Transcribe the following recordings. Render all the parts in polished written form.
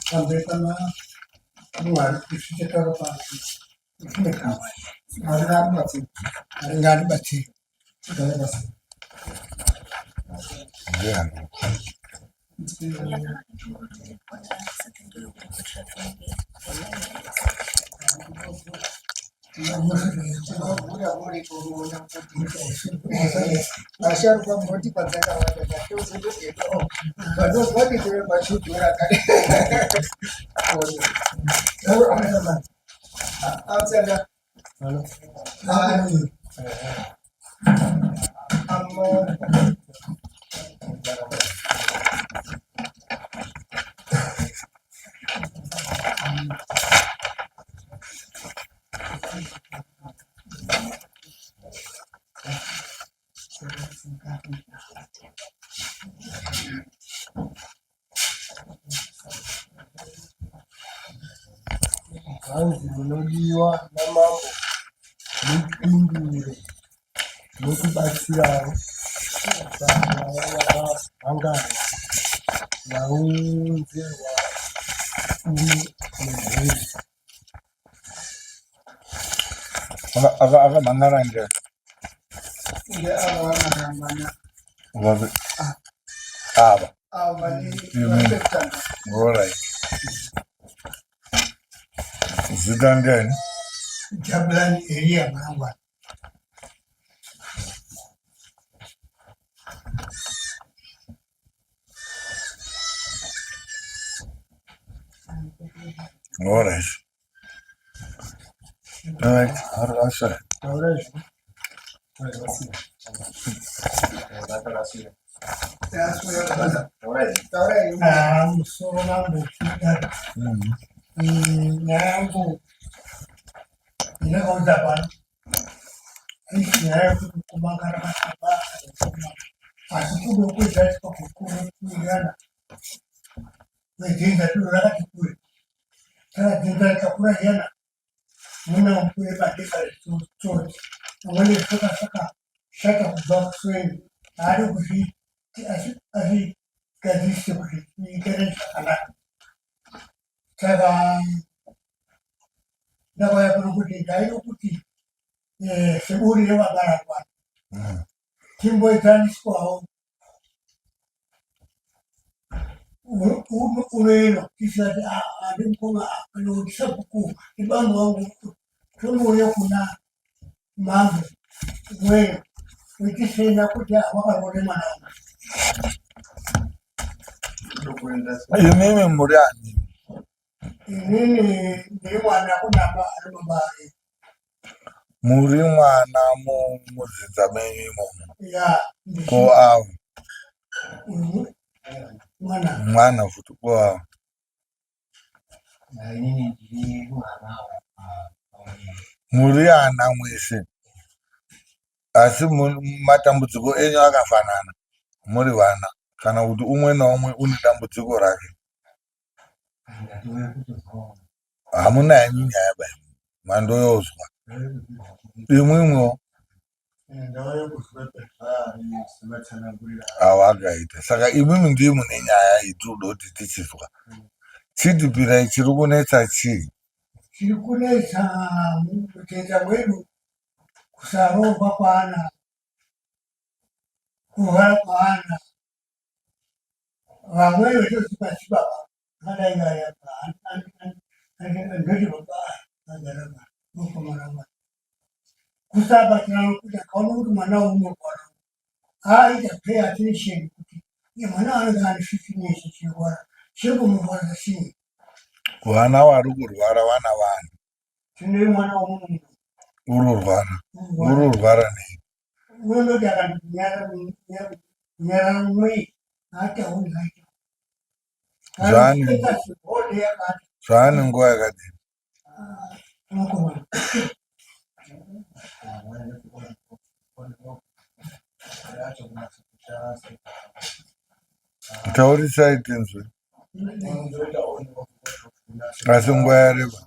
Pamberi pamwari tichitaura Mwari ngaatibatsire. Mwari ngaatibatsire. Tigare pasi. Ndiani? Vasharukwa munotipa dzakawanda vanozwa kuti machudhura kare. Hanzi munodiwa namambo mupindure nokubatsirawo panyaya yakamhangarwa yaunzerwa uno nemhuri. Akamhan'ara njani? Ndeava vakarambana. Vapi? Ava. Ava vane vapekutanga. All right. Zita ndiani? Jabulani Elia Mangwana. All right. All right. Arasha. Ah, musoro mambo chidaro. Nyaya yangu ndinakaudza pano nyaya yekuti kumangara masaba asi kudokuzaiswa kukurirana wedzinza tiro rakati kure saka dzinza rikakura zviyana muna mukure padeka retsotsi amweni saka saka shata kubva kusweni haadi kuzviti azvigadzirise kuti igare zvakanaka saka ndakauya pano kuti ndaida kuti eh, seburi revabarangwana timboedzaniswawo unoenda tisati andi mukoma kana kuti sabhuku ibambo wangu tombouya kuna mambo wena wetisena kuti wakaroore mwana wangu. Imimi muri ani? Inini ndiri mwana kuna baba. Muri mwana mudzinza menyu imomo? Ya. Ko avo? Mwana. Mwana futi ko avo? Muri ana mwese asi matambudziko enyu akafanana muri vana kana kuti umwe naumwe une dambudziko rake? Hamuna henyu nyaya ba mandoyozwa imwimwo awakaita saka imwimwi ndiye mune nyaya itinoda kuti tichizwa chitipirai chiri kunetsa chii chiri kunetsa mutenda mwedu kusaroorwa kwaana kurwara kwaana vamweni vachitozipa chibaba vakadai vari apa ndoti baba vagara pa mukomana mwana kusabatirana kuti akaona kuti mwana unorwara aita pay attention kuti iye mwana anenge ane 15 years chirwara chiri kumurwadza chii vana vari kurwara vana vani tine mwana womunhu ururwara ururwara nei unondoti akandikunyara kunyara mwe haatauri haita Zvaane zvaane nguva yakadini? Taurisai tinzwe. Asi nguva yareba.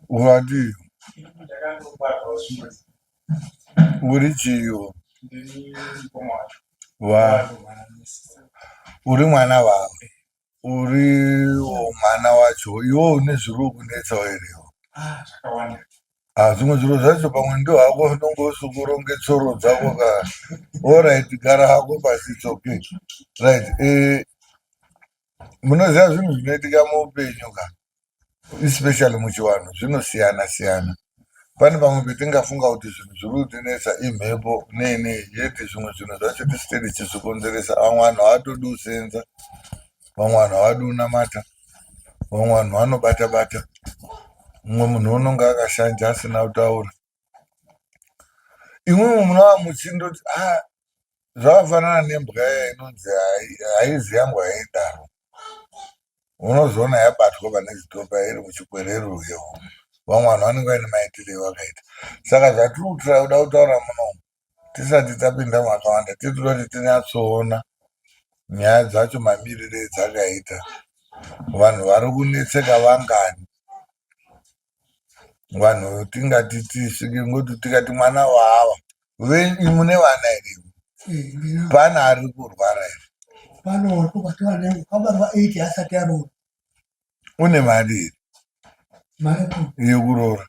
Wadii? Uri chiiwo? Wa uri mwana wavo uriwo mwana wacho iwo une zviri kunetsawo here? Ah, zvakawanda. Ah, zvimwe zviro zvacho pamwe ndo hako unonge usikuronge tsoro dzako ka. Alright, gara hako pasi, it's okay. Right. Eh, munoziva zvinhu zvinoitika muupenyu ka, especially muchivanhu zvinosiyana siyana. Pane pamwe petingafunga kuti zvinhu zviri kutinetsa imhepo nei nei, yet zvimwe zvinhu zvacho tisu tedi tichizvikonzeresa. Vamwe vanhu havatodi kusenza, vamwe vanhu havadi kunamata, vamwe vanhu vanobata bata, mumwe munhu unonge akashanja asina kutaura. Imwimwi munova muchindoti ah, zvakafanana nembwa iya inonzi haizi yangu haidaro. Unozoona yabatwa pane chitopa iri muchikwerero yehuku. Vamwe vanhu vanenge vaine maitiro evakaita. Saka zvatiri kuda kutaura munomu tisati tapinda makawanda tiri kuda kuti tinyatsoona nyaya dzacho mamiriro edzakaita. Vanhu vari kunetseka vangani? Vanhu tingati tisvike ngoti tikati mwana waava mune vana here? Pane ari kurwara here? Pano watobatwa nekabarwa 8 asati aroora. Une mari here? Mari yekuroora.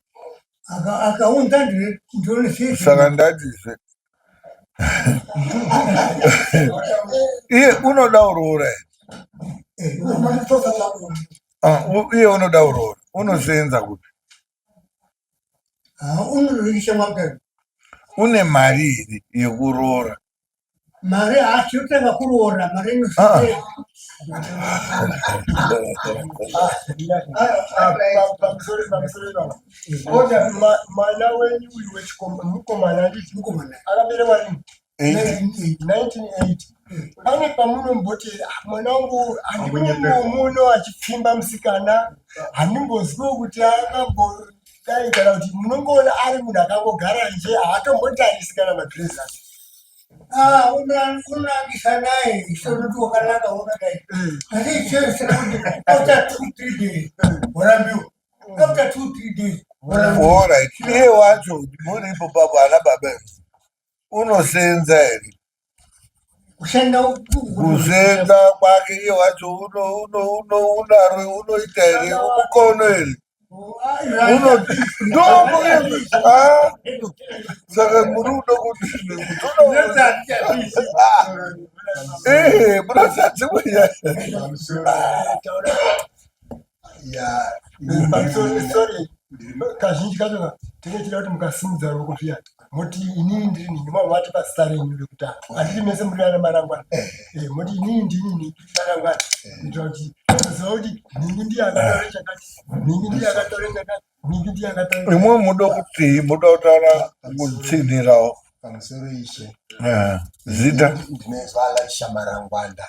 Akaunza ndione saka ndatizve iye unoda kuroora here? Ah, iye unoda kuroora unoseenza kupi? Une mari here yekuroora? Mari haasi yotanga kuroora, mari Ah. Pamusoro pamusoro ipapo oda mwana wenyu uyu wechikomana handiti Mukomana. Akaberekwa rini? 80. 1980. Pane pamunomboti, "Ah, mwana wangu handimuno achipfimba musikana, handimbozwiwo kuti akambodai," kana kuti munongoona ari munhu akangogara nje, haatombotarisi kana madhirezi acho? Ah, unangisa naye isonoti wakanaka wakadai, asi chese kuti after 2 3 days warambiwa, after 2 3 days warambiwa. Alright, iye wacho muripo papo ana baba unosenza here? Kushanda? Kusenza kwake iye wacho unaro unoita here, mukono here? Uno ndombo. Ah, saka muri kuda kuti ehe munozadzi mweya. Ya, pamusoro, sorry, kazhinji kacho tinenge tichida kuti mukasimudza ruoko zviya moti, "Inini ndiri nini," mati pazita renyu rekutanga. Handiti mese muri ana Marangwana? Moti, "Inini ndini nini Marangwana," kuitira kuti toziva kuti nhingi ndiye akataura chakati, nhingi ndiye akataura chakati, nhingi ndiye akataura. Imwe muda kuti muda kutaura kutsinhirawo? Pamusoro, ishe. Zita? Ndinoizwa Alaisha Marangwanda.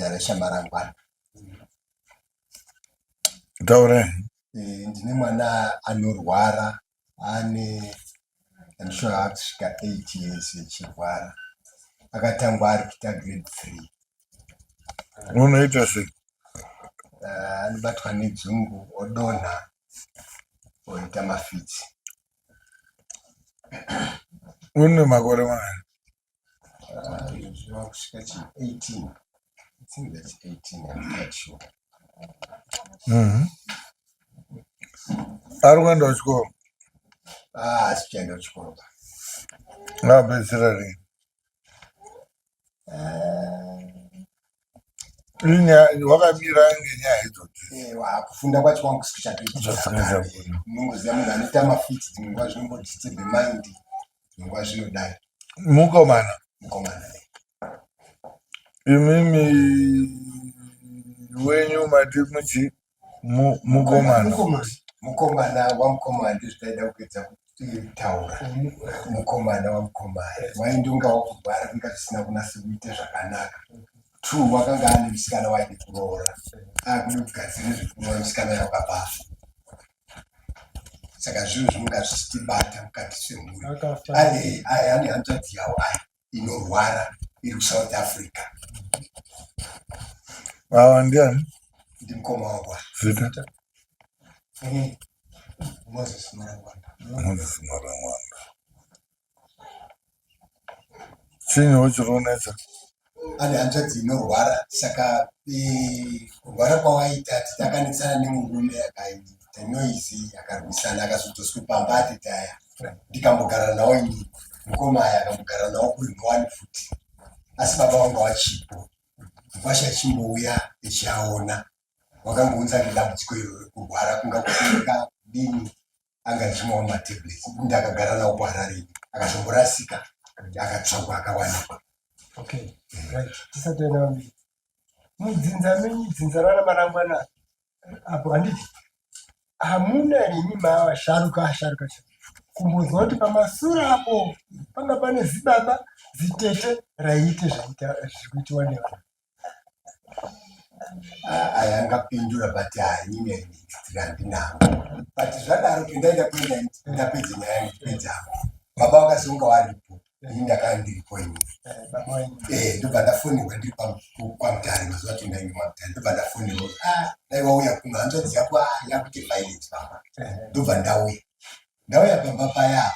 Alaisha Marangwanda. Taure. Ndine mwana anorwara, ane, I'm sure akusvika 8 years echirwara. Akatangwa ari kuita grade 3. Unoita sei? Anobatwa nedzungu, odonha, oita mafits. Une makore mangani? Zviva kusvika chi 18. I think that's 18, I'm quite sure. Ari kuenda kuchikoro? Ah, asi kuchaenda kuchikoro ba. Ngapedzisira rini? Wakamira ngenyaya idzodzi? Kufunda kwacho kwangu kusi kuchatoita. Zvasingachabuda. Unongoziva munhu anoita mafits, dzimwe nguva zvinombodisturb mind, dzimwe nguva zvinodai. Mukomana? Mukomana. Imimi wenyu mati muchi mukomana? Mukomana. Mukomana wamukomana, ndozvitaida kuedza kutaura. Mukomana wamukomana waindonga wakurwara kunga zvisina kunasa kuita zvakanaka. Two, wakanga ane musikana waide kuroora, akude kugadzira zvekuroora musikana yakabafa. Saka zvinhu zvinonga zvichitibata mukati semhuri. Akafa? Ane ane hanzvadzi yawo aya inorwara iri kuSouth Africa. Ava ndiani? Ndimukoma wangu. Zita? Moses Marangwanda. Moses Marangwanda. Chinyiwo chiri kunetsa? Ane hanzvadzi inorwara saka kurwara kwawaita takanetsana nemurume akaita noise akarwisana akazodzoswe pamba atete aya ndikambogara nawo ini mukoma aya akambogara nawo kurimwani futi asi baba vanga wachipo mukwasha achimbouya echiaona wakangounza nedambudziko iro rekurwara kunga kubereka kudini anga achimwawo matablets ndakagara nawo kuharare akazomborasika akatsvagwa akawanikwa. Okay, right, tisati taenda pamberi, mudzinza menyu, dzinza rana marangwana apo, handiti hamuna rini maasharuka asharuka kumbonzwa kuti pamasure apo panga pane zibaba zitete raiite zvaita zviri kuitiwa nevanhu? Aya angapindura but hainini handinavo, but zvadaro pendaida kuenda ndapedze nyaya ndipedze hangu. Baba vakazonga varipo, ini ndakanga ndiripo ini. Eh, ndobva ndafonerwa ndiri kwaMutare mazuva acho ndainge kwaMutare, ndobva ndafonerwa kuti ah, dai wauya kuno, hanzvadzi yako ah, yakuite violence pamba. Ndobva ndauya, ndauya pamba paya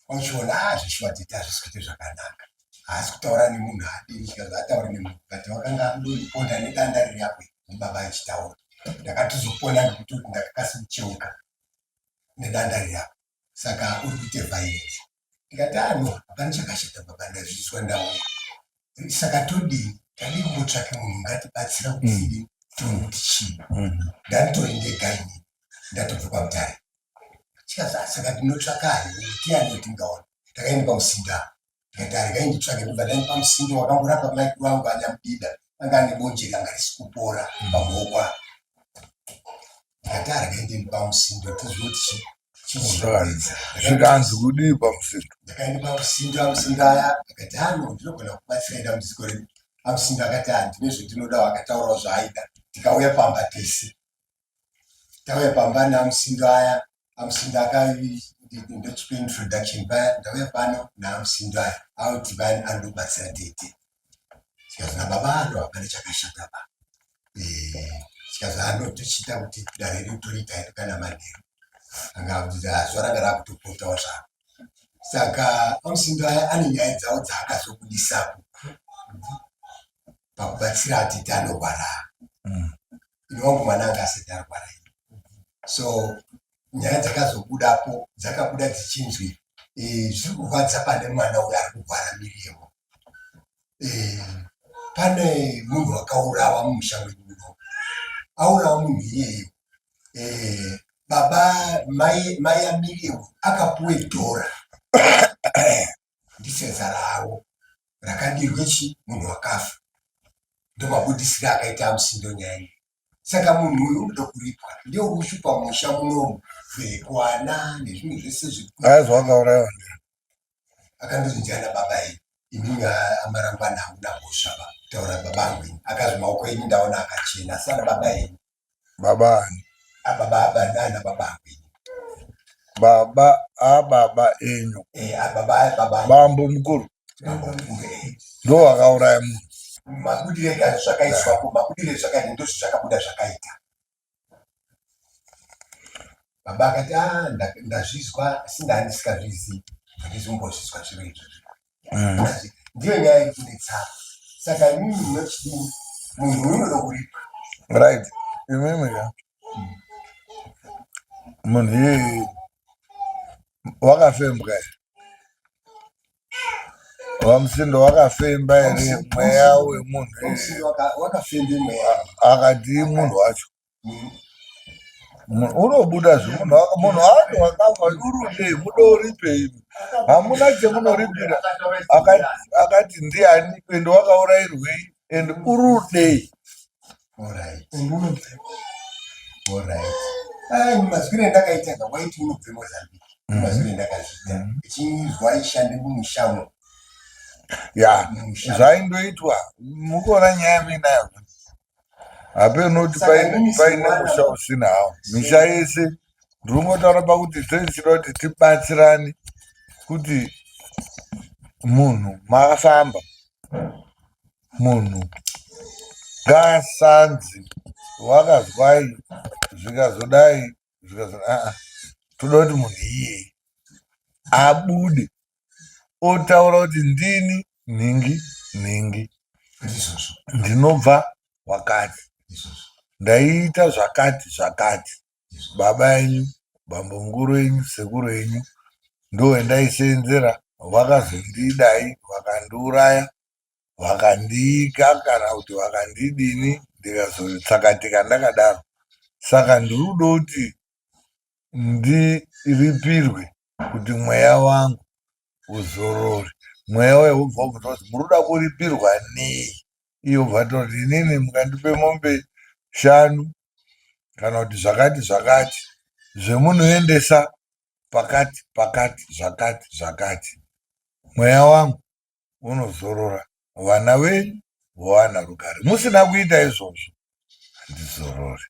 kwachiona ah, zveshuwa tete hazvisi kuite zvakanaka, haasi kutaura nemunhu, haadini chikazi ataure nemunhu, but wakanga andondiponda nedanda riri apo ndibaba achitaura. Ndakatozopona ngekutoti ndakakasi kucheuka nedanda riri apo. Saka uri kuite violence? Ndikati ano ah, hapana chakashata baba, ndazvizwa ndauya. Saka todii? Tadii kumbotsvake munhu ungatibatsira kuti tidii, tione kuti chii? Ndanditori ndega ini, ndatobva kwaMutare. Chikazi ah, saka ndinotsvaka ani, tiani watingaona? Ndakaenda pamusinda, ndikati aregai nditsvake. Ndobva ndaenda pamusindo wakamborapa maikuru angu anyamudida, anga ane bonje ranga risi kupora pamuoko apa. Ndikati aregai ndiende pamusindo tizive kuti chichiedza. Zvikanzi kudii pamusindo? Ndakaenda pamusindo, amusindo aya akati ano ndinogona kubatsira dambudziko redu. Amusindo akati ah, ndine zvendinodawo, akataurawo zvaaida. Tikauya pamba tese, tauya pamba naamusindo aya, amusindo aka ndochipa introduction paya, ndauya pano naamusindo aya auti vani anobatsira tete. Chikazi nababa ano hapana chakashata ba. Chikazi ano tochiita kuti dare redu toriita hedu kana manheru, anga kuti zuva ranga rakutopotawo zvaro. Saka amusindo aya ane nyaya dzawo dzaakazobudisapo pakubatsira atete anorwara. Ini wangu mwana anga asati arwara ini, so nyaya dzakazobudapo dzakabuda dzichinzwi zviri kurwadza pane mwana uyo ari kurwara Miriyemo. Pane munhu wakaurawa mumusha mwedu muno, aurawa munhu iyeyo, baba mai mai aMiriam akapuwe dhora ndisenza ravo rakadirwe chi munhu wakafa. Ndomabudisiro akaita amusindo nyaya iyi. Saka munhu uyu unoda kuripwa, ndiye uri kushupa musha munomu vekwana nezvimwe zvese zviri. Aizi wakaurayiwa ndi Akandonzi ndiana baba iyi, imimi amarangwana hamuna mhosva ba kutaura baba angu ini akazvi maoko enyu ndaona akachena, asi ana baba enyu. Baba ani? Ababa aba nana baba angu ini. Baba ababa enyu? Ababa ababa. Bambo mukuru? Bambo mukuru, eh. Ndo wakauraya munhu? Mabudire ega zvakaiswapo, mabudire zvakaita ndozvo zvakabuda zvakaita. Baba akati ah, ndazvizwa asi ndandisingazvizivi, handizombozvizwa zviro izvozvo. Ndiyo nyaya iri kunetsa. Saka imimi munochidini? Munhu unoda kuripa. Right, imimi ka munhu iyeye wakafembwa here? Vamusindo wakafemba here mweya wemunhu iyeye? Vamusindo wakafembe mweya. Akadii munhu wacho? Unobuda zvemunhu munhu wacho wakafa urudei mudoripei? Hamuna chemunoripira. Akati ndiani ende wakaurairwei and urudei? Alright. Alright. Ai, mazwiro endakaita ka waiti unobve Mozambique. Mazwiro endakazviita. Ichinzwa ishande mumushamo. Ya, zvaindoitwa mukuona nyaya muinayo hapenoti paine musha usina hawo misha yese. Ndiri kungotaura pakuti tichida kuti tibatsirane kuti munhu makafamba, munhu ngaasanzi wakazwai zvikazodai zvikazo aa, toda kuti munhu iyeye abude otaura kuti ndini. Nhingi nhingi. Ndinobva wakati. Ndaiita zvakati zvakati. Baba enyu, bambo mukuru enyu, sekuru enyu ndowendaiseenzera vakazondidai vakandiuraya vakandiika kana kuti vakandidini ndikazotsakatika ndakadaro. Saka ndiri kuda kuti ndiripirwe kuti mweya wangu uzorore. Mweya uya wobva wabvunza kuti muri kuda kuripirwa nei? Iye obva ataura kuti inini mukandipe mombe shanu kana kuti zvakati zvakati zvemunoendesa pakati pakati zvakati zvakati mweya wangu unozorora vana venyu vowana rugare musina kuita izvozvo handizorori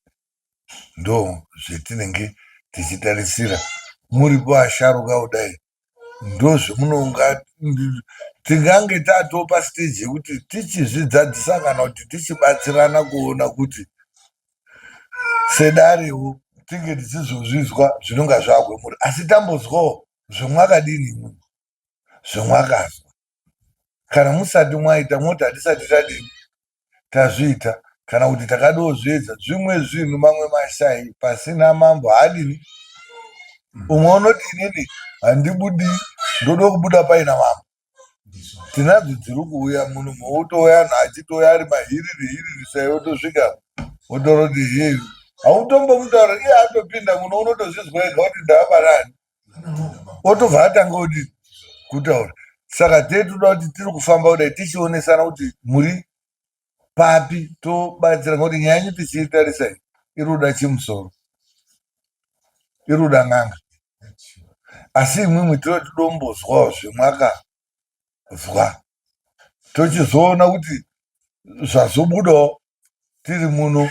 ndo zvetinenge tichitarisira muripo asharuka kudai ndozvemunonga tingange tatopa stage yekuti tichizvidzadzisa kana kuti tichibatsirana kuona kuti sedarewo tinge tichizozvizwa zvinonga zvakwemuri asi tambozwawo zvemwakadini imwimwi zvemwakazwa kana musati mwaita moti hatisati tadini tazviita kana kuti takadozviedza zvimwe zvinhu mamwe mashai pasina mambo haadini umwe unoti inini handibudi ndoda kubuda paina mambo tinadzo dziri kuuya muno motouya anhu achitouya ari mahiriri hiriri sai otosvika otoroti hei hautombomutaura iye atopinda muno unotozvizwa ega kuti ndaabarani otobva atanga kudini kutaura saka tee toda kuti tiri kufamba kudai tichionesana kuti muri papi tobatsira ngokuti nyaya yenyu tichiitarisa iyi iri kuda chimusoro iri kuda n'anga asi imwimwi tiro tidombozwawo zvemwakazwa tochizoona kuti zvazobudawo tiri muno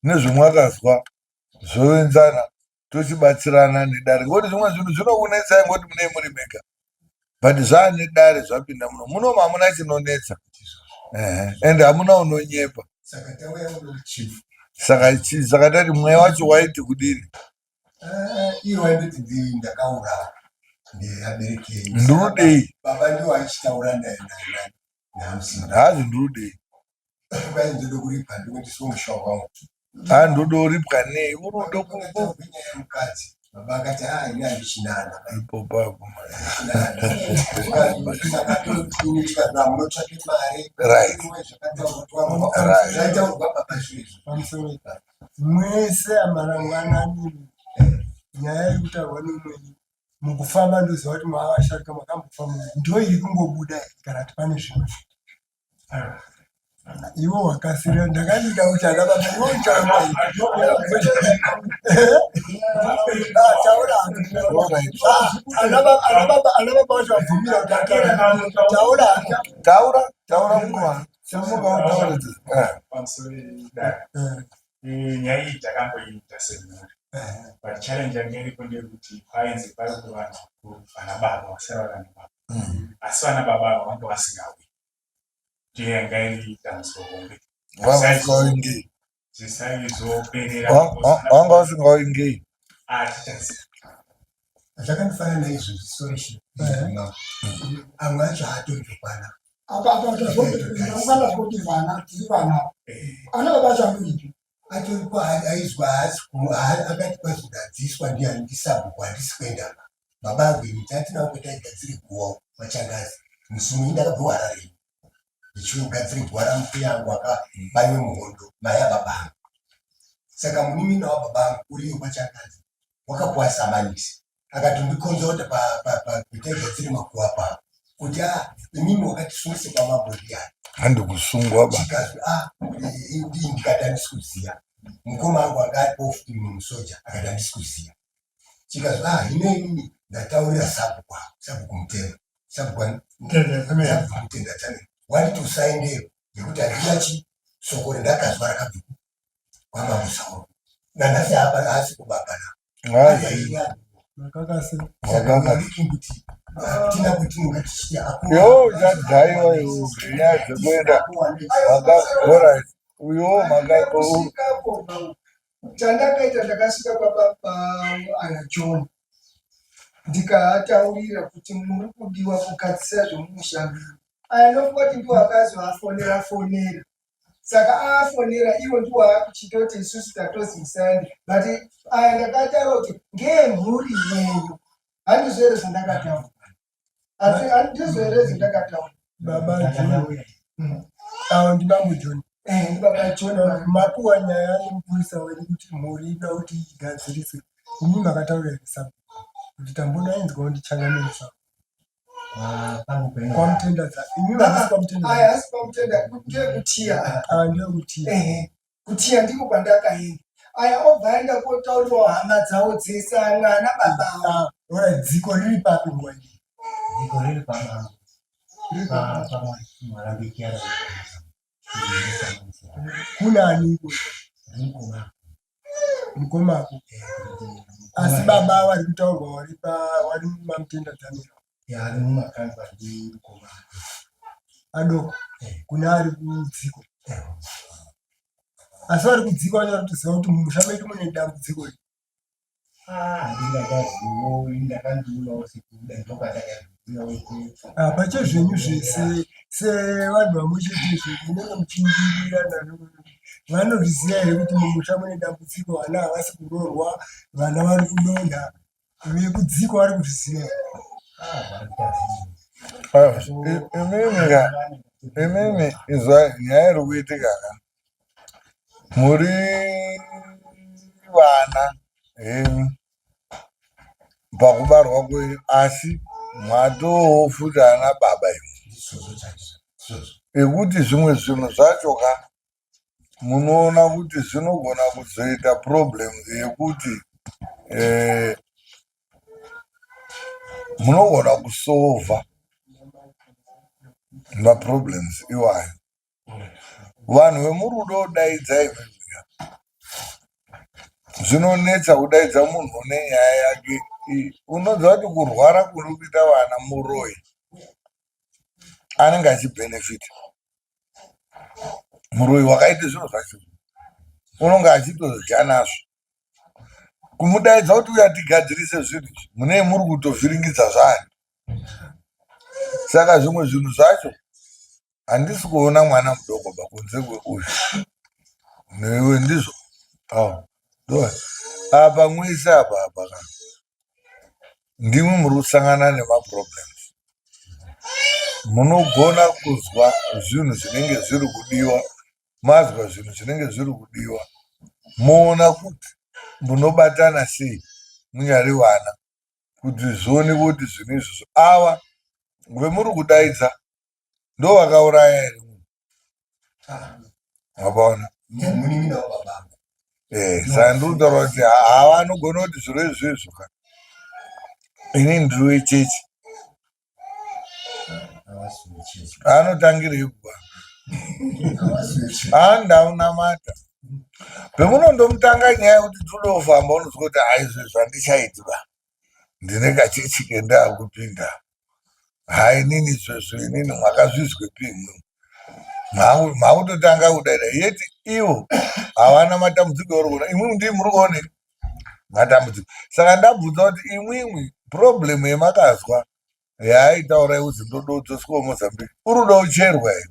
nezvemwakazwa zvoenzana tochibatsirana nedare ngokuti zvimwe zvinhu zvinokunetsai ngokuti munei muri mega but zvaane dare zvapinda muno muno hamuna chinonetsa and hamuna unonyepa saka saka tati mweya wacho waiti kudini ah, iye waindoti ndakaurawa neabereki enyu ndirudei baba ndiwo aichitaura naye hazi ndirudei kwai ndoda kuripwa ndikuendeswa musha wangu ha ndoda uripwa nei uri uda mukadzi baba akati ha ini handichinana ipo papo munotsvake mari right zvaitaurwa baba zvezvo pamusoro ipapo mwese amarangwanani nyaya iri kutaurwa neumweni mukufamba ndoziva kuti maavasharuka makambofamba ndo iri kungobuda kana kuti pane zvimwe Iwe wakasira ndakandida kuti ana baba iwe ucharamba taura ana baba ana baba ana baba vacho vabvumira kuti ataure taura taura taura mukoma simuka utaure pamusoro nyaya iyi takamboiita semhuri but challenge yanga iripo ndeyekuti painzi pari kuvanhu vakuru vana baba vasara vana baba asi vana baba ava vanga vasingawi ndiyo yanga iri dambudziko hombe Vanga vasingawi ngei? Zvisaizoperera Vanga vasingawi ngei? Atichaziva. Zvakandifanana naizvozvi sorry shi amwe acho haatorikwana apa apa tazokwana kuti vana tiri vana ana baba acho anoripi atoriko aizwa haasi akati kwazodadziswa ndiani ndisabhuku handisi kuenda baba angu ini tatina kuti aigadzire guwa machangazi musi umwe ndakabva kuharare ndichigadzire guwa rambuya angu akabaiwe muhondo mai ababa angu saka munin'ina wababa angu uriyo kwachangazi wakapuwa samanisi akatondikonza kuti pataigadzire makuva pavo kuti a ah, imimi wakatisungise kwamambo ndiyani handi kusungwa ba chikazwi a ah, ndikati handisi kuziya mukoma angu anga aripo futi mumwe musoja akati handisi kuziya chikazwi a ah, hino inini ndataurira sabhuku avo sabhuku mutema sabhuku mutenda tane wanditi usaendeyo nekuti handina chi soko rendakazwa rakabva kwamambo sauro nanhasi haasi kubabana Yo uchadhaiwa iwe nyaya dzekuenda orit uyo maka chandakaita ndakasvika pababa ana John ndikaataurira kuti muri kudiwa kugadzisa zvemumusha menyu. Aya ndofunga kuti ndiwo akazoafonera fonera. Saka aafonera ivo ndiwo akuchitoti isusu tatozi musaende. But aya ndakataura kuti ngeemhuri yenyu. Handizvo here zvandakataura? Handizvo here zvandakataura? Baba John. Avo ndibambo John. Eh, ndibaba John. Mapuwa nyaya nemupurisa wenyu kuti mhuri ida kuti igadziriswe. Imi makataura here sabhuku kuti tambodainzwawo ndichangamire sabhuku. Kwamutenda dza imi havasi kwamutenda. Aya hasi kwamutenda ndeyekutiya. Ah, ndeyekutiya. Ehe. Kutiya ndiko kwandakaenda. Aya obva aenda kotaurirawo hama dzawo dzese amwe ana baba avo. Ah, ora dziko riri papi nguva iyi? Dziko riri pamambo. Pamwarambikiara. Kuna ani iko? Mukoma. Mukomako. Asi baba vari kutaurwa vari pa vari mamutenda dzamira. Ya ari mumakamba ndi mukoma. Adoko. Kuna ari kudziko. Asi vari kudziko vanyora kutoziva kuti mumusha medu mune dambudziko iri. Ah, pachezvenyu zvese sevanhu vamwe chete zve munenge muchiwirirana vanozviziva here kuti mumusha mune dambudziko vana havasi kuroorwa vana vari kudonha vekudziko vari kuzviziva here Ah, imimi ka imimi izwa nyaya iri kuitika ka Muri vana henyu pakubarwa kwenyu asi mwatoowo futi ana baba imwi ekuti zvimwe zvinhu zvacho ka munoona kuti zvinogona kuzoita problem yekuti eh, munogona kusolva maproblems iwayo Vanhu vemurudo daidza imimi ka. Zvinonetsa kudaidza munhu une nyaya yake. Unoziva kuti kurwara kuri kuita vana muroyi anenge achibhenefita. Muroyi wakaita zviro zvacho unonge achitodya nazvo. Kumudaidza kuti uya tigadzirise zvinhu izvi munee muri kutovhiringidza zvaari. Saka zvimwe zvinhu zvacho handisi kuona mwana mudoko ba kunze kweuyu newe ndizvo oh, ndo apa mwese apa apa ka ndimwi muri kusangana nemaproblems munogona kuzwa zvinhu zvinenge zviri kudiwa mazwa zvinhu zvinenge zviri kudiwa moona kuti munobatana sei munyari vana kuti zvionekwe kuti zvinhu izvozvo ava vemuri kudaidza ndovakauraya here munhu mapaona munin'ina wababangu eh, saka ndiri kutaura kuti hava anogona kuti zviro izvo izvo ka ini ndiri wechechi anotangirei kuba andaunamata pemunondomutanga nyaya yekuti tode kufamba unozwa kuti aizvo zvandichaiti ba ndine kachechi kendakupinda hai inini izvozvo inini mwakazvizwepi imwimwi makutotanga kudaira yeti ivo havana matambudziko auri kuona imwimwi ndii muri kuone matambudziko saka ndabvunza kuti imwimwi problem yemakazwa yaaitaura yekuzi ndododzoswa mozambique uri kuda kucherwa here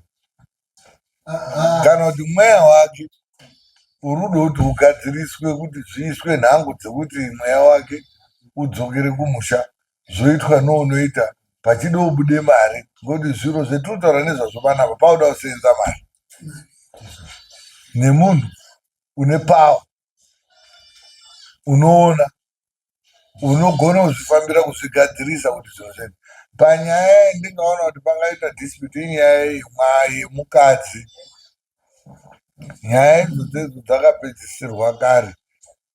kana kuti mweya wake uri kuda kuti ugadziriswe kuti zviiswe nhango dzekuti mweya wake udzokere kumusha zvoitwa nounoita pachida ubude mari ngokuti zviro zvetiri kutaura nezvazvo panapa pauda kuseenza mari nemunhu une power unoona unogona kuzvifambira kuzvigadzirisa kuti zvinhu zvedu panyaya yandingaona kuti pangaita dispute inyaya yemukadzi nyaya idzodzo idzo dzakapedzisirwa kare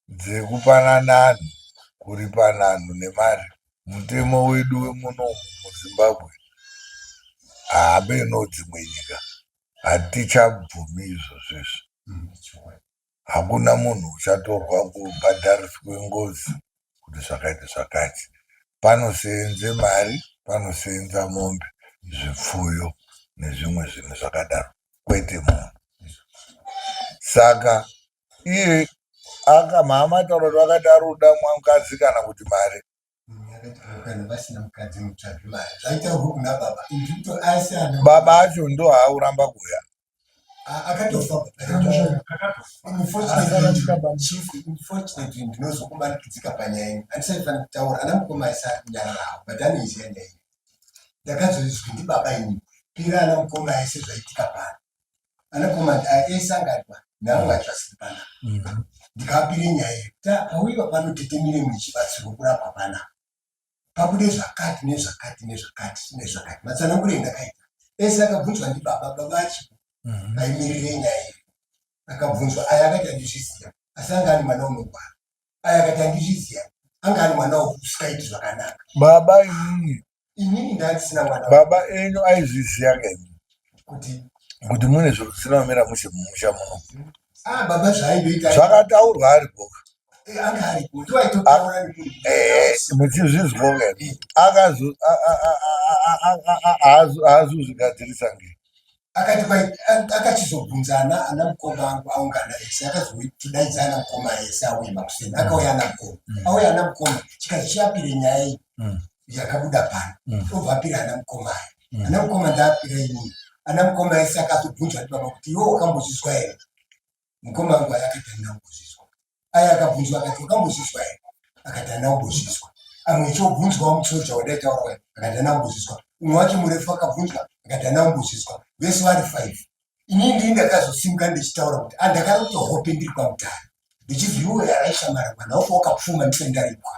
dzekupanananhu kuripananhu nemari mutemo wedu wemuno muzimbabwe hameno dzimwe nyika hatichabvumi izvozvo izvi Hakuna munhu uchatorwa kubhadhariswe ngozi kuti zvakati zvakati. Panoseenze mari, panoseenza mombe, zvipfuyo nezvimwe zvinhu zvakadaro kwete munhu. Saka iye aka mama ataura kuti vakati ari kuda mukadzi kana kuti mari. Ndakati kana vasina mukadzi mutsvage mari. Zvaitaurwa kuna baba. Ndito asi ana. Baba acho ndo haauramba kuuya. Akatofa baba. Unfortunately, chief, unfortunately ndinozokumanikidzika panyaya ino. Handisaifanira kutaura. Ana mukoma aisa ari kunyarara havo but anoiziva nyaya iyi. Ndakazoizwi ndibaba ini. Pira ana mukoma ese zvaitika pano. Ana mukoma ese anga ari pano. Neamwe acho asiri panapa. Ndikavapire nyaya iyi. Pauyiwa pano tete mire muchibatsirwa kurapwa panapa. Pabude zvakati nezvakati nezvakati nezvakati. Matsananguro endakaita. Ese akabvunzwa ndibaba, baba achipo. Aimirire nyaya iyi. Akabvunzwa aya akati handizviziva. Asi anga ari mwana unorwara. Aya akati handizviziva. Anga ari mwana usikaiti zvakanaka. Baba imimi Inini ndandisina mwana. Baba enyu aizviziva kaini kuti kuti mune zviro zvisina kumira mushe mumusha muno. Ah, baba zvaaindoita zvakataurwa aripo. Eh, anga aripo ndiwo aitotaura nemunhu. Eh, muchizvizwa kaini akazo haazozvigadzirisa ngei. Akati kwai akachizobvunza ana ana mukoma angu aungana ese akazotidaidza ana mukoma ese auye makuseni akauya ana mukoma auya ana mukoma chikazi chiapire nyaya iyi yakabuda pano obva apira ana mukoma aya ana mukoma ndaapira inini ana mukoma ese akazobvunzwa ndibaba kuti iwe wakambozvizwa here mukoma wangu aya akati handina kumbozvizwa aya akabvunzwa akati wakambozvizwa here akati handina kumbozvizwa amwe ichobvunzwawo musoja wandaitaura waye akati handina kumbozvizwa umwe wacho murefu akabvunzwa akati handina kumbozvizwa vese vari five inini ndini ndakazosimuka ndichitaura kuti andakarota hope ndiri kwamutare ndichizwi iwe yaraisha mara mwana wako wakapfuma ndisati ndaripwa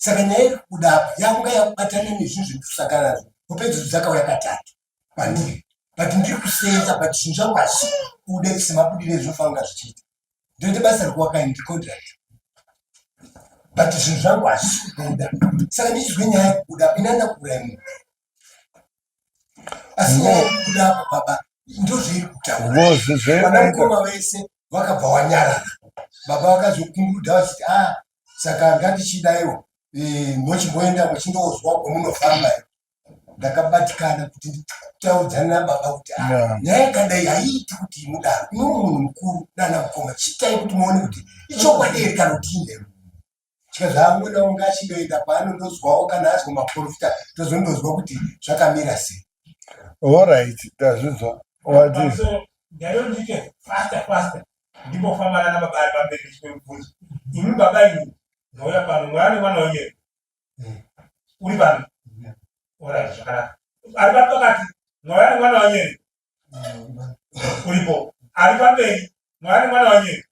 saka nyaya iri kubuda apa yakunga yakubatana nezvinhu zvirikusangana nazvo hope idzodzo dzakauya katatu pandiri but ndiri kusenza but zvinhu zvangu hazvisi kubuda semabudiro ezvinofanira zvichiita ndoita basa rekuwaka ini contract but zvinhu zvangu hazvisi kubuda saka ndichizwe nyaya yekubuda ini andina kuuraya munhu asi nyaya yekubuda apa baba ndozveiri kutaura Ngozi vana zveinoita mukoma vese vakabva wanyarara baba vakazokunguda vachiti a ah, saka ngatichidaiwo eh, mochimboenda muchindozwa kwamunofamba ndakabatikana kuti nditaudzane nababa kuti ah, Yeah. nyaya yakadai haiiti kuti mudaro imwe munhu mukuru nana mukoma chiitai kuti muone kuti ichokwadi here kana kuti inhema chikazvaamwena unga achindoenda paanondozwawo kana azwa maprofita tozondozwa kuti zvakamira sei Alright, tazvinzwa. Wati So, ndaiyo ndiite faster faster ndimbofambana nababa ari pamberi ndichipe mubvunzo imi baba imi ndauya pano mwana nemwana wenyu here uri pano orit zvakanaka ari pano pakati mwauya nemwana wenyu here uripo ari pamberi mwauya nemwana wenyu here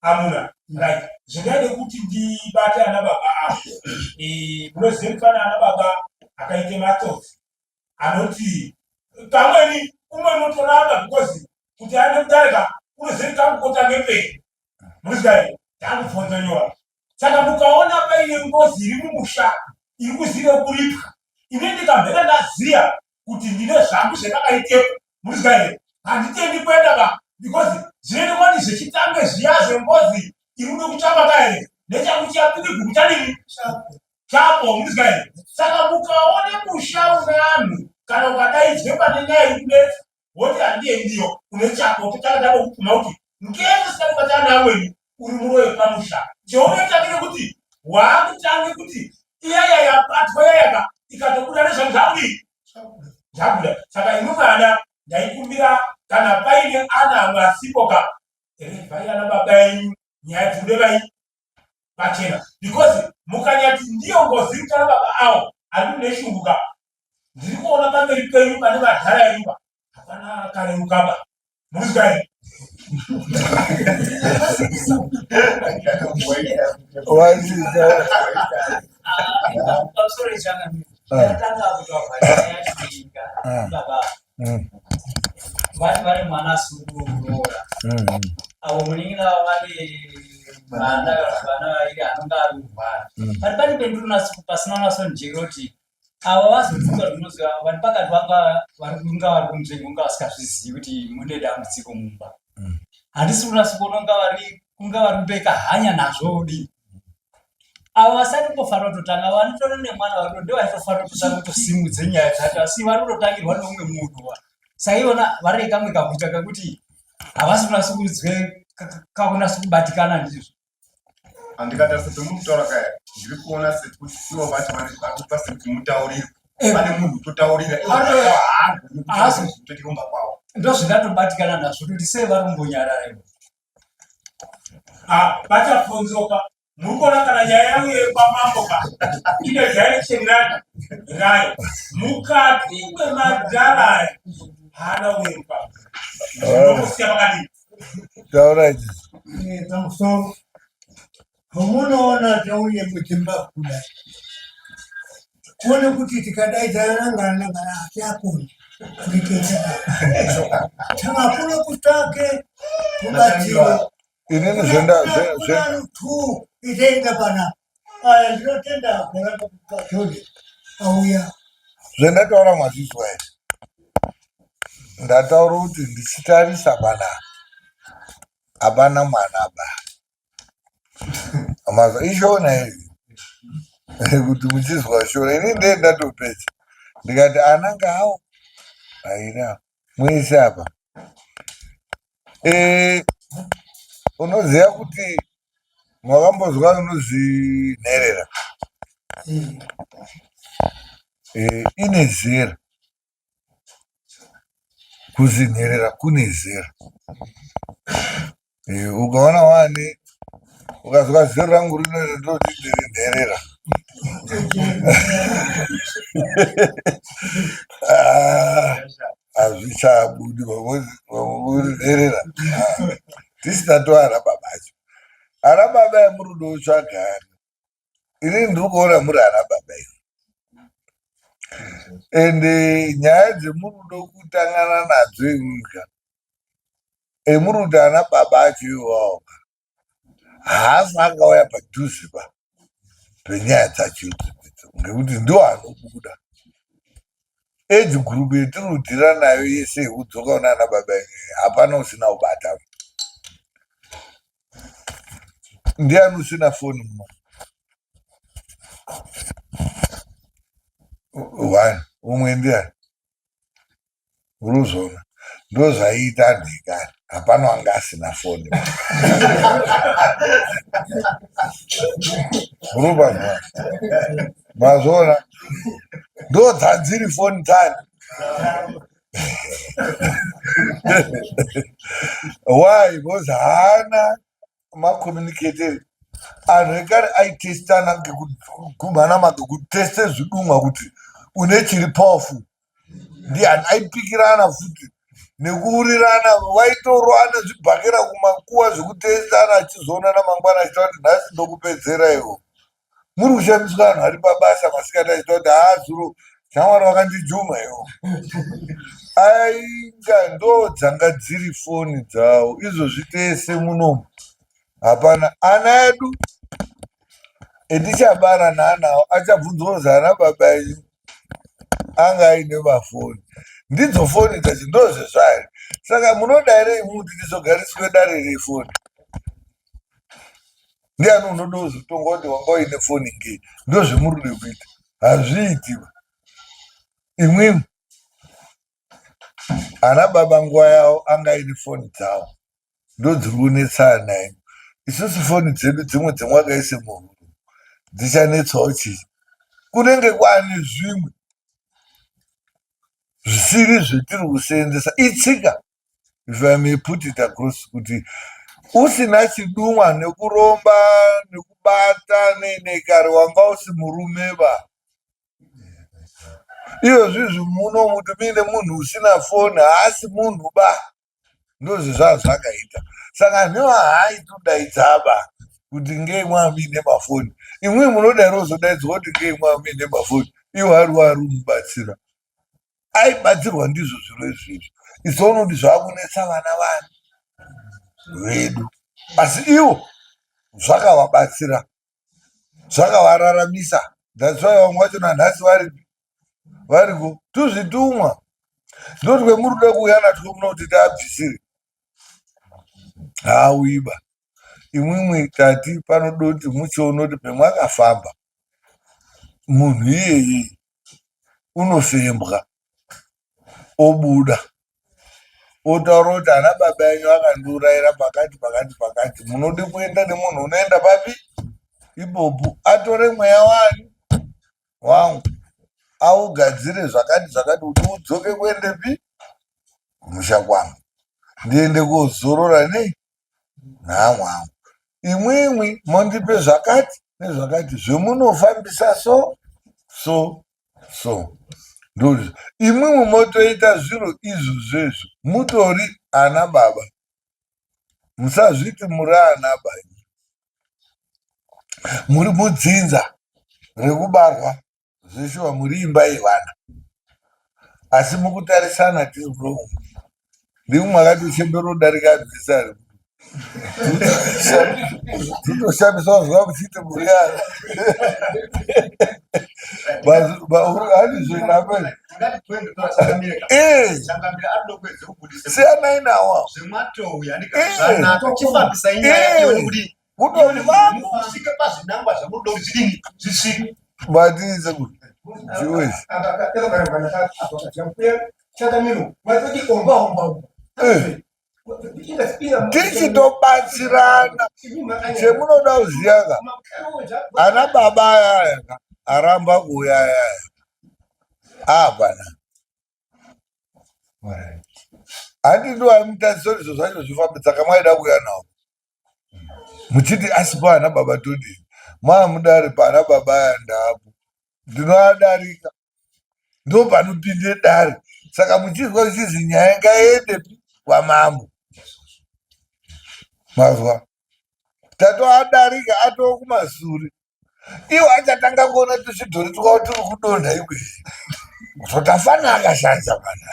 amuna right zvingaide kuti ndibate ana baba avo eh, munoziva kuti pane ana baba akaite matsotsi anoti pamweni umwe unotoramba because kuti aende kudarika unoziva kuti kakukota ngepei munoziva here takubvonzonyora Saka mukaona paine ngozi iri mumusha iri kuziva kuripwa, ini ndikamhera ndaziya kuti ndine zvangu zvendakaitepo, murikuzwa here? Handitendi kuenda ba because zvinoita kwani zvechitange zviya zvengozi iri kuda kutsvakwa ka here nechangu chiya pidigu kuchadini chapo, murikuzwa here? Saka mukaona musha une anhu kana ukadaidzwe pane nyaya iri kunetsa woti handiendiyo une chako totanga tambokupuma kuti ngei usina kubatana naamweni uri muroyi pamusha chaunoita ndechekuti waakutange kuti iyaya yabatwa yayaka ikatobuda nezvangu zvakudii zvabuda saka imi mwana ndaikumbira kana paine ana amwe asipo ka revai ana baba enyu nyaya dzibude vai pachena because mukanyati ndiyo ngozi iri kutara baba awo ari kuneshungu ka ndiri kuona pamberi penyu pane madhara enyuka hapana akareruka ba murikuzwa here wachiita pamusoro ichangamira Ah. ndakatanga kutaura nyaya yachiinga Ah. baba Vari vari mwana asiri kuroora avo munin'ina vane mwana kana vana vairi anonga ari kurwara pari pane pendiri pasina unasonjeka kuti ava vazotuka zvinoziva vari pakati vanga vari kunga vari kunzvenga kunga vasikazvizivi kuti mune dambudziko mumba handisi kunasa kuona kunga vari kunga vari kupeka hanya nazvo kudii avo vasati kungofanira kutotanga vanotora nemwana variko ndivo vaitofanira kutotanga kutosimudze nyaya dzacho asi vari kutotangirwa neumwe munhu wa saka ivona vari kamwe kakuita kekuti havasi kunasa kudzwe kakunasa kubatikana ndizvo. Andikatarisa pemuri kutaura kaya ndiri kuona sekuti ivo vacho varikupa sekuti mutauriro eh. pane munhu kutotaurira haazikutotiromba kwavo ndozvingatobatikana nazvo kuti sei vari kumbonyarara ivo ah, vachafonzoka muri kuona kana nyaya yangu yekwamambo ka ine direction rani rayo mukati mwemadhara aya haana uyepa ndinokusiya pakadii Taura idzi. Pamusoro pamunoona tauye mudzimba kudai kuone kuti tikadaidzana nangana nangana hatiakoni kureketa tavakuna kutsvake kubatsirwa Inini zvenda tu itaenda panapa aya ndinotenda goramba kajoni auya zvendataura mazvizwa here ndataura kuti ndichitarisa panapa hapana mwana ba mazwa ishona iyi kuti muchizwa shona ini ndiye ndatopedza ndikati ana ngawo aina muise apa Eh, unoziva kuti makambozwa unozi nherera eh, ine zera kuzi nherera kune zera eh, ukaona wani ukazwa zero rangu rino ndoti ndiri nherera ah, hazvichabudi uri nherera ah, tisina to ana baba acho ana baba emurudo utsvagani inini ndiri kuona muri ana baba ini ende nyaya dzemurudo kutangana nadzo imika emurudo ana baba acho iwawo haafi akauya padhuze pa penyaya dzacho idzodzo ngekuti ndiwo anobuda age group yetiri kudhira nayo yese yekudzoka kunana baba yenyu hapana usina kubata ndiani usina foni muno one umwe ndiani Uruzvona ndozvaiita anhu ekare hapana wanga asina foni urupazwa mazvona ndodzadziri foni dzani why because haana macommunicator anhu ekare aitestana ngekugumhana make kuteste zvidumwa kuti une chiri powerful ndiani aipikirana futi nekuurirana vaitorwana zvibhakera kumakuwa zvekutestana achizoonana mangwana achitaura kuti nhasi ndokupedzera iwo muri kushandiswa vanhu vari pabasa masikati achita kuti haa zuro shamwari wakandijuma iwo ainga ndo dzanga dziri foni dzawo izvozvi tese munomu hapana ana edu etichabara naanawo achabvunzwa kuzi ana baba enyu anga aine mafoni ndidzo foni dzacho ndozvezvari saka munoda here imwe kuti tizogariswe dare refoni ndiani unoda kuzotonga kuti wanga uine foni ngei ndozvemurikude kuita hazviitiwa imwimwi ana baba nguva yavo anga aine foni dzavo ndodziri kunetsana nayo isusu foni dzedu dzimwe dzemwakaise muhuro dzichanetsawo chii kunenge kwaane zvimwe zvisiri zvetiri kuseenzesa itsika if I may put it across kuti usina chidumwa nekuromba nekubata nenekare wanga usi murume ba izvozvizvi muno muti muine munhu usina foni haasi munhu ba ndozvezvaa zvakaita saka nheva haaitodaidzaba kuti ngei mwamuine mafoni imwii munodairo uzodaidzwa kuti ngei mwamuine mafoni iwo ari wari umubatsira aibatsirwa ndizvo zviro izvizvi isoona kuti zvakunetsa vana vani vedu asi ivo zvakavabatsira zvakavararamisa thats why vamwe vacho nanhasi varipi variko tuzvitumwa ndotwemuruda kuuya natwo muno kuti taabvisire haauiba imwimwi tati panodoti muchiona kuti pemwakafamba munhu iyeye unofembwa obuda otaura kuti ana baba enyu akandiurayira pakati pakati pakati munode kuenda nemunhu unoenda papi ipopo atore mweya wani wangu augadzire zvakati zvakati kuti udzoke kuendepi kumusha kwangu ndiende kozorora nei naamwe angu imwimwi mondipe zvakati nezvakati zvemunofambisa so so so ndozvo imwimwi motoita zviro izvozvo izvo mutori ana baba musazviti muri ana baba muri mudzinza rekubarwa zveshuwa muri imba yevana asi mukutarisana tiri wrong ndimwe makatochembera kudarika abvisa totoshamisa zva muchiti muri ana siyanai nawo kutofamba kusvike pazvinangwa zvamunoda kuti zvidini zvisvike batiise kuti chiwezi tichitobatsirana chemunoda kuziva ka ana baba ayaya ka aramba kuuya ayaya apana handi ndiwaimutarisori izvo zvacho zvifambe saka mwaida kuuya nawo muchiti asi paana baba todii maamudare paana baba aya ndaapo ndinoadarika ndo panopinde dare saka muchizwa zvichizi nyaya ngaiende kwamambo mazwa tatoadarika atoo kumasure iwo achatanga kuona tuchidhori twavo turi kudonha ikwe zvotafana akashanja mana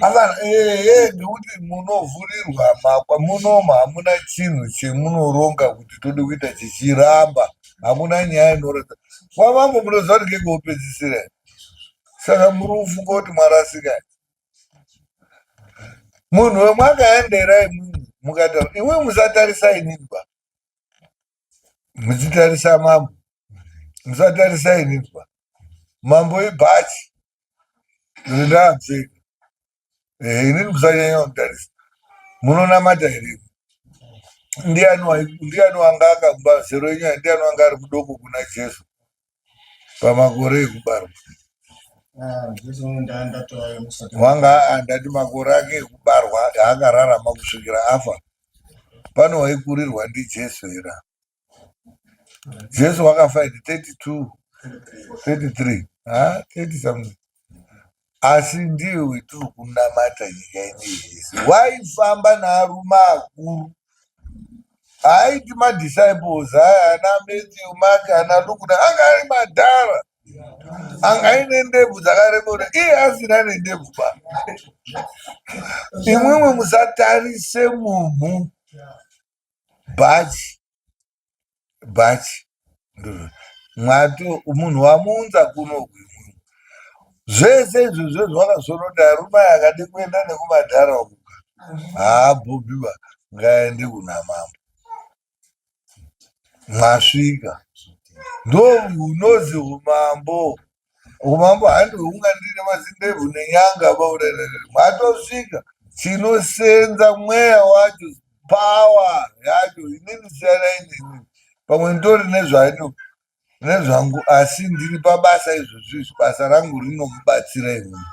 afana ehe nekuti munovhurirwa makwa munoma hamuna chinhu chemunoronga kuti tode kuita chichiramba hamuna nyaya inoratidza kwamambo munoziva kuti ngekupedzisira saka muri kufunga kuti mwarasika munhu wemwakaendera imwimwi mukataura imwe musatarisa inini ba muchitarisa mambo musatarisa inini ba mambo ibhachi rindapfeka eh, inini musanyanya kutarisa munonamata here ndiani wanga akamba zero yenyaya ndiani wanga ari mudoko kuna jesu pamakore ekubarwa Ah, wanga andati makore ake ekubarwa aakararama kusvikira afa pane waikurirwa ndijesu here Jesu wakafa at 32, 33, ha 30 something. Asi ndiye wetiri kunamata nyika ineyi yese. Waifamba naarume akuru aiti madisciples aya ana Matthew, Mark, ana Luke anga ari madhara anga aine ndebvu dzakareba iye asina nendebvu ba. Imwimwi musatarise mumhu bhachi bhachi mwato munhu wamuunza kuno zvese izvo zvezvo wakazonoti arume aya akade kuenda nekumadhara ukuka haabhobhiba ngaende kuna mambo mwasvika ndohunozi umambo Umambo handi hunga ndine mazindebvu nenyanga baurerere matosvika chinosenza mweya wacho power yacho inini siyanai neni pamwe nditori nezvanyu nezvangu asi ndiri pabasa izvozvi izvi basa rangu rinomubatsira imimi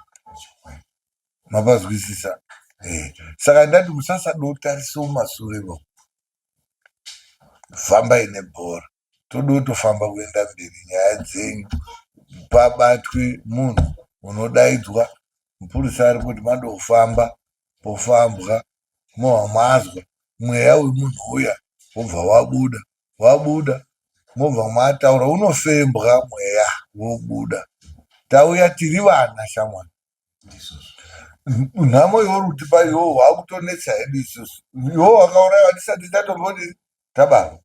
mapazwisisa eh. Saka ndati musasadotarisa mumasure vo fambai nebhora Toda kutofamba kuenda mberi nyaya dzenyu pabatwe munhu unodaidzwa mupurisa ari kuti madofamba pofambwa mobva mazwa mweya wemunhu uya wobva wabuda wabuda mobva mataura unofembwa mweya wobuda tauya tiri vana shamwari nhamo iwe kutipa iwe wakutonetsa hedu isusu iwe wakauraiwa tisati tatombodii tabarwa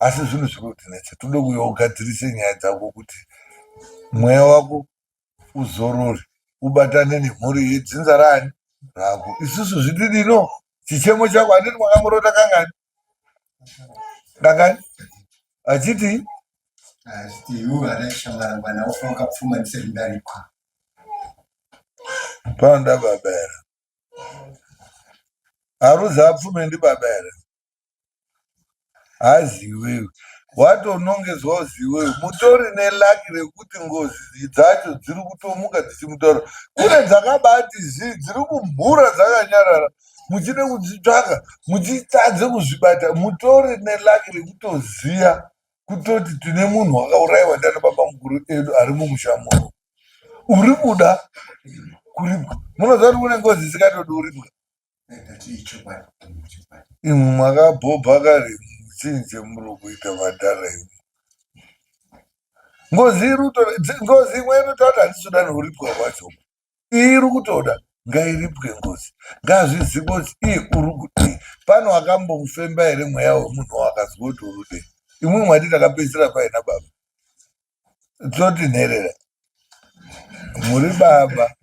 asi zvinhu zviri kutinetsa tode kuuya ugadzirise nyaya dzako kuti mweya wako uzorore ubatane nemhuri yedzinza raani rako isusu zvitidino chichemo chako handiti makamurota kangani kangani achiti achiti iwe anaishamarangwana ufa wakapfuma ndisekundarikwa Panoda baba here? Haruzi apfume ndibaba here? Hazi iwewe. Watonongedzwa uzi iwewe mutori nelaki rekuti ngozi dzacho dziri kutomuka dzichimutaura. Kune dzakabati zii dziri kumhura dzakanyarara muchide kudzitsvaka muchitadze kuzvibata. Mutori nelaki rekutoziya kutoti tine munhu wakaurayiwa ndiana baba mukuru edu ari mumusha muno uri kuda kuripwa. Munoziva kuti kune ngozi isingatodi kuripwa? Imwi makabhobha kare chii chemuri kuita madhara imwi. Ngozi iri kutoda ngozi imwe inotaura kuti handisi kuda nekuripwa kwacho. Iyi iri kutoda ngairipwe ngozi. Ngazvizikwe kuti iye uri kudii. Pane wakambomufemba here mweya wemunhu wakazwa kuti uri kudii. Imwi mwati takapedzisira paina baba. Toti nherera. Muri baba.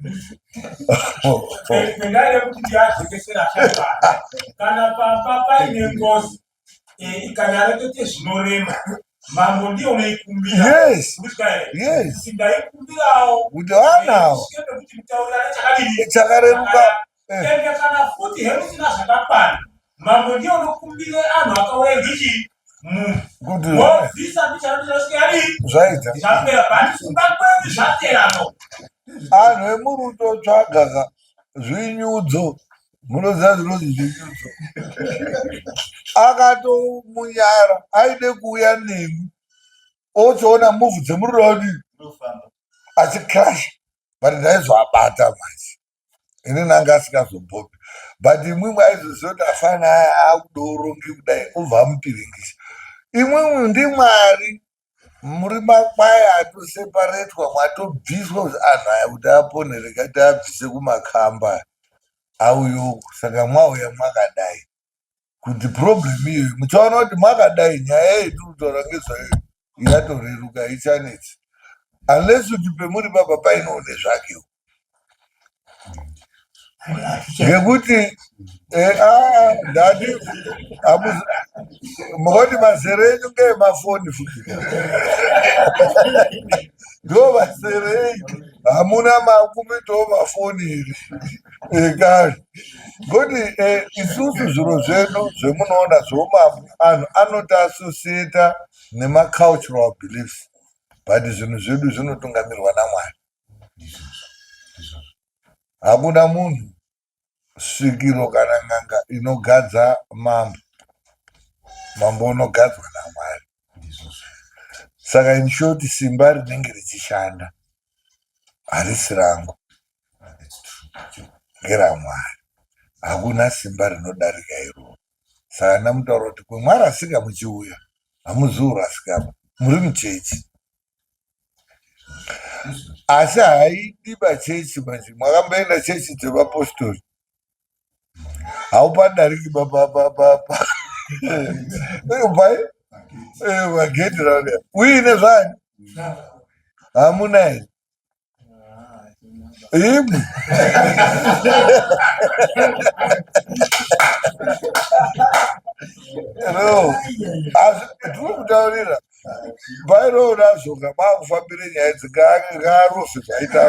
Ndingaida kuti ndiadzekesera shambara. Kana pamba paine ngozi eh, ikanyarekete zvinorema mambo ndiye unoikumbira. Yes. Kusvika here? Yes. Kuti ndaikumbirawo Kuti vanawo. kusvike pekuti mutaurirane chakadini Chakareruka. Eh. Ende kana futi hemusina zvakakwana mambo ndiye unokumbire anhu akauya ndichi munhu Kuti wobvisa ndichanosvika yadii zvaita. zvapera but kumba kwedu zvaperano Anhu emuruto tsvaga ka zvinyudzo. Munoziva zvinonzi zvinyudzo. Akatomunyara aide kuuya nemi otoona move dzemurudo adii achicrash but ndaizoabata manje. Inini anga asingazobhopi but imwimwi aizoziva kuti afana aya akuda uronge kudai obva amupiringisa. Imwimwi ndimwari muri makwai atoseparetwa mwatobviswa kuti anhu aya kuti apone rega tiabvise kumakamba aya auye uku saka mwauya mwakadai kuti problem iyoyo muchaona kuti mwakadai nyaya yetiri kutaura ngezvayo yatoreruka haichanetsi unless kuti pemuri papa paine nezvakewo ngekuti eh, ah, ndati mukoti mazera enyu ngeemafoni futi ndo mazera enyu hamuna makumitawo mafoni here ekare ngoti eh, isusu zviro zvedu zvemunoona zveumambo anhu anotiasosieta nemacultural beliefs but zvinhu zvedu zvinotungamirwa namwari Hakuna munhu, svikiro kana n'anga inogadza mambo. Mambo unogadzwa naMwari. Saka in short simba rinenge richishanda harisi rangu ngeraMwari. Hakuna simba rinodarika iroro. Saka ndamutaura kuti kwemwarasika muchiuya hamuziurasikaba muri muchechi. Asi haidi pachechi manje mwakamboenda chechi dzevapostori haupadariki pai pagedhi rauya uine zvani hamuna here imwe no asi tiri kutaurira Bairo razvo ngabakufambire nyaya idzi ngaarove zvaita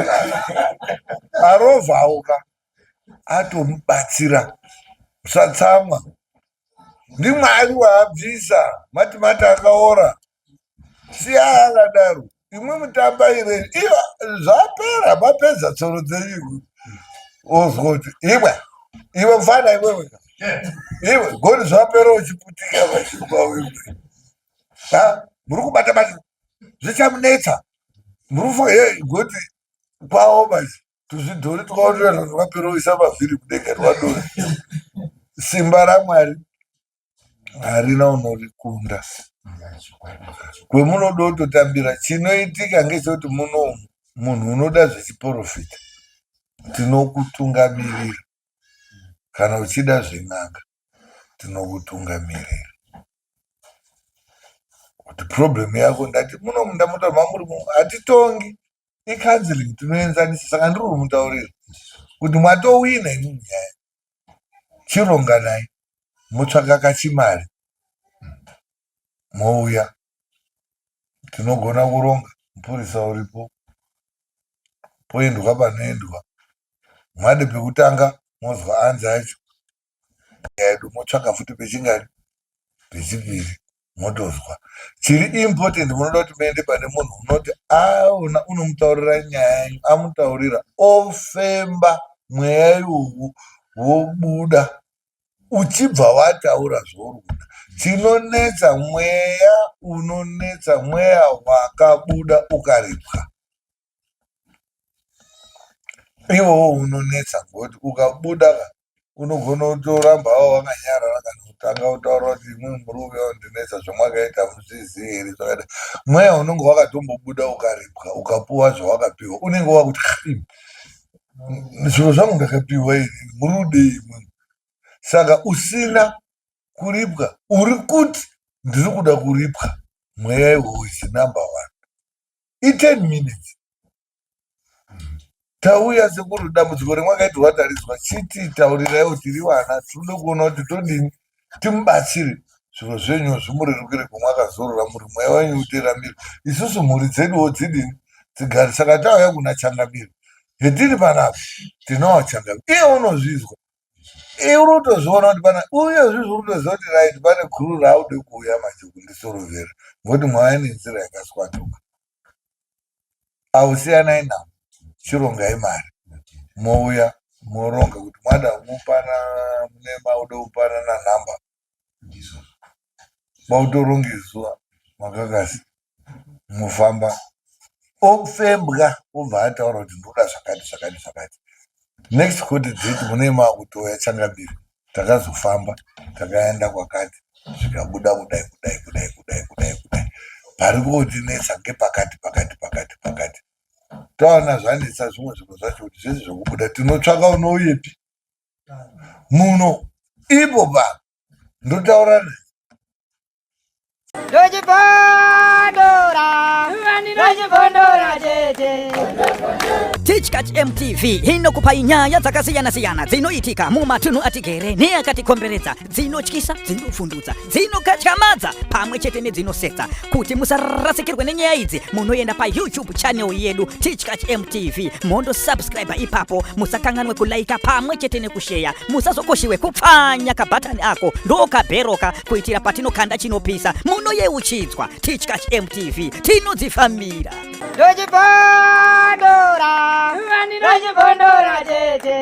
arovawo ka atomubatsira usatsamwa ndimwari waabvisa mati mati akaora siya akadaro imwe mutamba ire iyo zvapera mapedza tsoro dzenyu ozwa kuti iwe iwe mfana iwewe iwe goni zvapera uchiputika vachikwa iwe muri kubata bata zvichamunetsa murufu he goti kwavo manje tuzvidhori twaotoa twakaperoisa mavhiri mudenga twadoi simba ramwari harina unorikunda kwemunoda kutotambira chinoitika ngechekuti munomu munhu unoda zvechiporofita tinokutungamirira kana uchida zven'anga tinokutungamirira kuti problem yako ndati muno munda mota mamuri hatitongi icounseling tinoenzanisa saka ndiri kumutaurira kuti mwatowina imimi nyaya chironganai motsvaka kachimari mouya tinogona kuronga mupurisa uripo poendwa panoendwa mwade pekutanga mozwa anzi acho yedu motsvaka futi pechingani pechipiri. Motozwa. Chiri important munoda kuti muende pane munhu unoti aona unomutaurira nyaya yenyu amutaurira ofemba mweya iwowo wobuda uchibva wataura zvauri kuda. Chinonetsa mweya unonetsa mweya wakabuda ukaripwa. Iwowo unonetsa ngokuti ukabuda ka unogona kutoramba wava wakanyarara kana kutanga kutaura kuti imwe muri kuuya kundinetsa zvamwakaita hamuzvizivi here zvakadai. Mweya unenge wakatombobuda ukaripwa ukapuwa zvawakapiwa unenge wakuti zviro zvangu ndakapiwa ini muri kudei imwimwi. Saka usina kuripwa uri kuti ndiri kuda kuripwa mweya iwowo is number one. I10 minutes tauya sekuru dambudziko remwakaitirwa tarizwa chiti tauriraiwo tiri vana tinoda kuona kuti todini timubatsire zviro zvenyu zvimurerukire kwamwakazorora muri mweya wenyu uteramire isusu mhuri dzeduwo dzidini dzigare saka tauya kuna changamire hetiri panapa tinawo changamire iye unozvizwa iwe uri kutozviona kuti pana uye zvi zviri kutoziva kuti right pane guru raude kuuya manje kundisorovhera ngokuti mwaya nenzira yakaswatuka Ausiyanai navo chirongai mari mouya moronga kuti mwada kupana mune mauda kupanana number kwautoronge zuva makakasi mofamba ofembwa obva ataura kuti ndoda zvakati zvakati zvakati next court date mune makutouya changamire takazofamba takaenda kwakati zvikabuda kudai kudai kudai kudai kudai kudai pari kotinetsa ngepakati pakati pakati pakati taona zvanetsa zvimwe zvinhu zvacho kuti zvese zvekubuda tinotsvaka unouyepi muno ipo pa ndotaura naye Ndochibondora, ndochibondora chete. Tichkach MTV inokupai nyaya dzakasiyana-siyana dzinoitika mumatunhu atigere neakatikomberedza, dzinotyisa, dzinovhundutsa, dzinokatyamadza pamwe chete nedzinosetsa. Kuti musarasikirwe nenyaya idzi, munoenda paYouTube channel yedu Tichkach MTV mondosubscribe ipapo, musakanganwe kulaika pamwe chete nekusheya musazokoshiwe kupfanya kabhatani ako ndokabheroka kuitira patinokanda chinopisa munoyeuchidzwa tichkach mtv tinodzifambira Ndochibondora, ndochibondora chete.